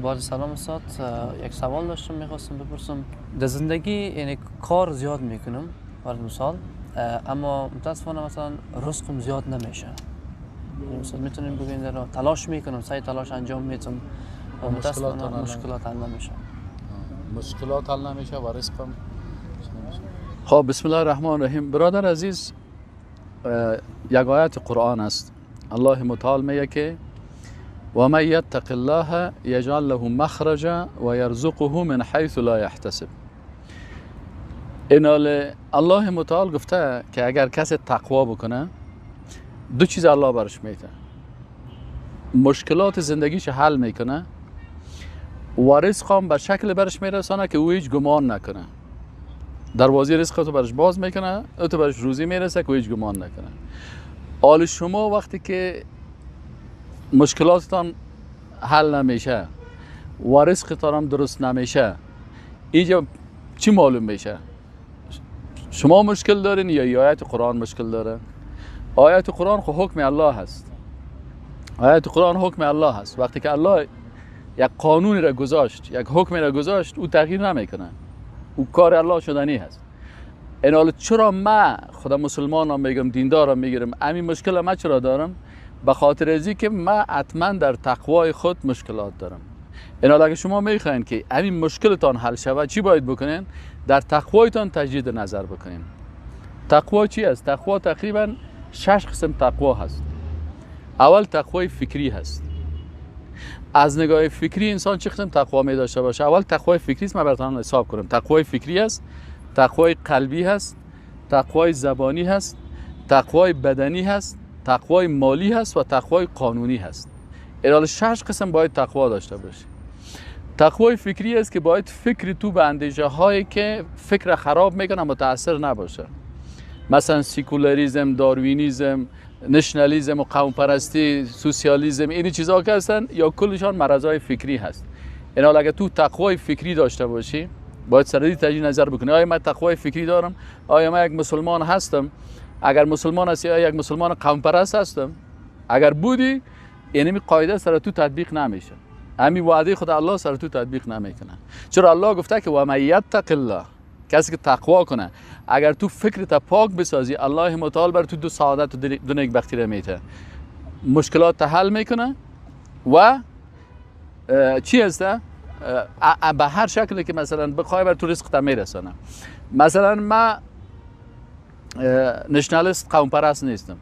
با سلام استاد، یک سوال داشتم میخواستم بپرسم. در زندگی یعنی کار زیاد میکنم برای مثال، اما متاسفانه مثلا رزقم زیاد نمیشه. مثلا میتونیم بگیم در تلاش میکنم، سعی تلاش انجام میدم، متاسفانه مشکلات حل نمیشه. مشکلات حل نمیشه و رزقم نمیشه. خب بسم الله الرحمن الرحیم. برادر عزیز، یک آیت قرآن است. الله متعال میگه که و من یتق الله یجعل له مخرجا و یرزقه من حیث لا یحتسب. اینال الله متعال گفته که اگر کسی تقوا بکنه دو چیز الله برش میده: مشکلات زندگیش حل میکنه و رزق هم به شکل برش میرسانه که او هیچ گمان نکنه. دروازه رزق تو برش باز میکنه، او تو برش روزی میرسه که او هیچ گمان نکنه. حال شما وقتی که مشکلاتتان حل نمیشه و رزقتان هم درست نمیشه، اینجا چی معلوم میشه؟ شما مشکل دارین یا آیت قرآن مشکل داره؟ آیت قرآن خو حکم الله هست. آیت قرآن حکم الله هست. وقتی که الله یک قانونی را گذاشت، یک حکمی را گذاشت، او تغییر نمیکنه. او کار الله شدنی هست. این حال چرا ما خدا مسلمان هم میگم، دیندار هم میگیرم، همین مشکل ما چرا دارم؟ به خاطر ازی که ما حتما در تقوای خود مشکلات دارم. این حال اگه شما میخواین که همین مشکلتان حل شود، چی باید بکنین؟ در تقوایتان تجدید نظر بکنین. تقوا چی است؟ تقوا تقریبا 6 قسم تقوا هست. اول تقوای فکری هست. از نگاه فکری انسان چه قسم تقوا می داشته باشه؟ اول تقوای فکری است، من براتون حساب کنم. تقوای فکری هست، تقوای قلبی هست، تقوای زبانی هست، تقوای بدنی هست، تقوای مالی هست و تقوای قانونی هست. این 6 قسم باید تقوا داشته باشه. تقوای فکری است که باید فکر تو به اندیشه هایی که فکر خراب میکنه متاثر نباشه. مثلا سیکولاریزم، داروینیزم، نشنالیزم و قوم پرستی، سوسیالیسم، این چیزها که هستن یا کلشان مرضای فکری هست. این حال اگه تو تقوای فکری داشته باشی، باید سردی تجدید نظر بکنی. آیا من تقوای فکری دارم؟ آیا من یک مسلمان هستم؟ اگر مسلمان هستی، آیا یک مسلمان قوم پرست هستم؟ اگر بودی، یعنی قاعده سر تو تطبیق نمیشه. همین وعده خود الله سر تو تطبیق نمیکنه. چرا الله گفته که و من یتق الله، کسی که تقوا کنه، اگر تو فکرت پاک بسازی، الله متعال بر تو دو سعادت و دو نیکبختی را میده. مشکلات حل میکنه و چی هسته؟ به هر شکلی که مثلا بخوای بر تو رزق تا میرسانه. مثلا ما نشنالیست قوم پرست نیستم.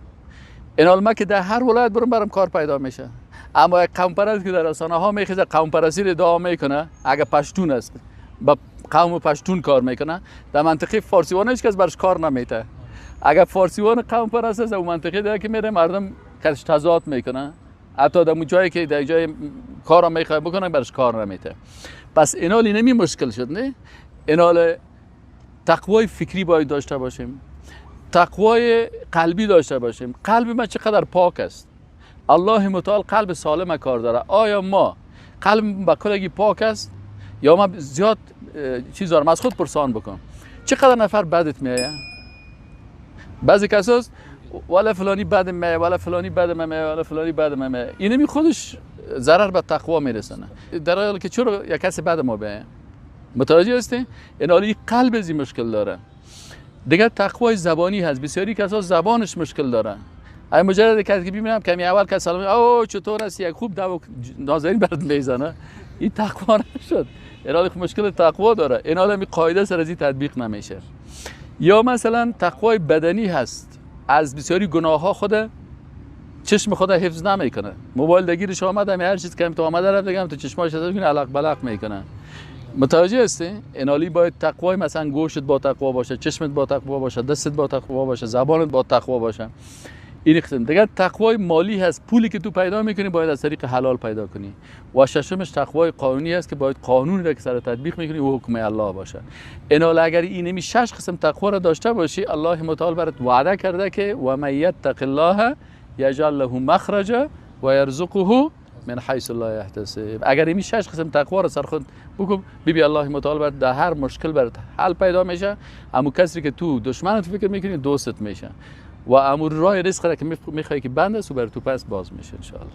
این حال ما که در هر ولایت برم کار پیدا میشه. اما یک قوم پرست که در رسانه ها میخیزه قوم پرستی رو ادعا میکنه، اگه پشتون است با قوم پشتون کار میکنه، در منطقه فارسیوان هیچ کس برش کار نمیته. اگر فارسیوان قوم پرست است، اون منطقه دیگه که میره مردم کش تضاد میکنه، حتی در اون جایی که در جای کار میخواد بکنه برش کار نمیته. پس اینال اینمی مشکل شد، نه؟ اینال تقوای فکری باید داشته باشیم، تقوای قلبی داشته باشیم. قلب ما چقدر پاک است؟ الله متعال قلب سالم کار داره. آیا ما قلب با کلگی پاک است یا ما زیاد چیز دارم؟ از خود پرسان بکن چقدر نفر بدت میایه؟ بعضی کساست والا فلانی بد میایه، والا فلانی بد میایه، والا فلانی بد میایه. اینمی خودش ضرر به تقوا میرسنه. در حالی که چرا یک کسی بد ما بیایه؟ متوجه هستی؟ این حالی قلب از این مشکل داره. دیگه تقوای زبانی هست. بسیاری کسا زبانش مشکل داره. ای مجرد کسی که ببینم کمی اول که سلام او چطور هستی، یک خوب دعوا نازنین برات میزنه، این تقوا نشد. این حال مشکل تقوا داره. این حال می قاعده سر از این تطبیق نمیشه. یا مثلا تقوای بدنی هست. از بسیاری گناه ها خود چشم خود حفظ نمیکنه. موبایل دگیرش آمد، هر چیز که تو آمده رفت دیگه تو چشماش حساب کنه علق بلق میکنه. متوجه هستی؟ اینالی باید تقوای مثلا گوشت با تقوا باشه، چشمت با تقوا باشه، دستت با تقوا باشه، زبانت با تقوا باشه. این قسم دیگه تقوای مالی هست. پولی که تو پیدا میکنی باید از طریق حلال پیدا کنی. و ششمش تقوای قانونی هست که باید قانونی را که سر تطبیق میکنی و حکم الله باشه. اینال اگر اینمی 6 قسم تقوا را داشته باشی، الله متعال برات وعده کرده که و من یتق الله یجعل له مخرجا و یرزقه من حیث لا یحتسب. اگر این 6 قسم تقوا را سر خود بکن، ببین الله متعال برات در هر مشکل برات حل پیدا میشه. اما کسی که تو دشمنت فکر میکنی دوستت میشه و امور راه رزق را که میخوای که بند است و بر تو پس باز میشه ان شاء الله.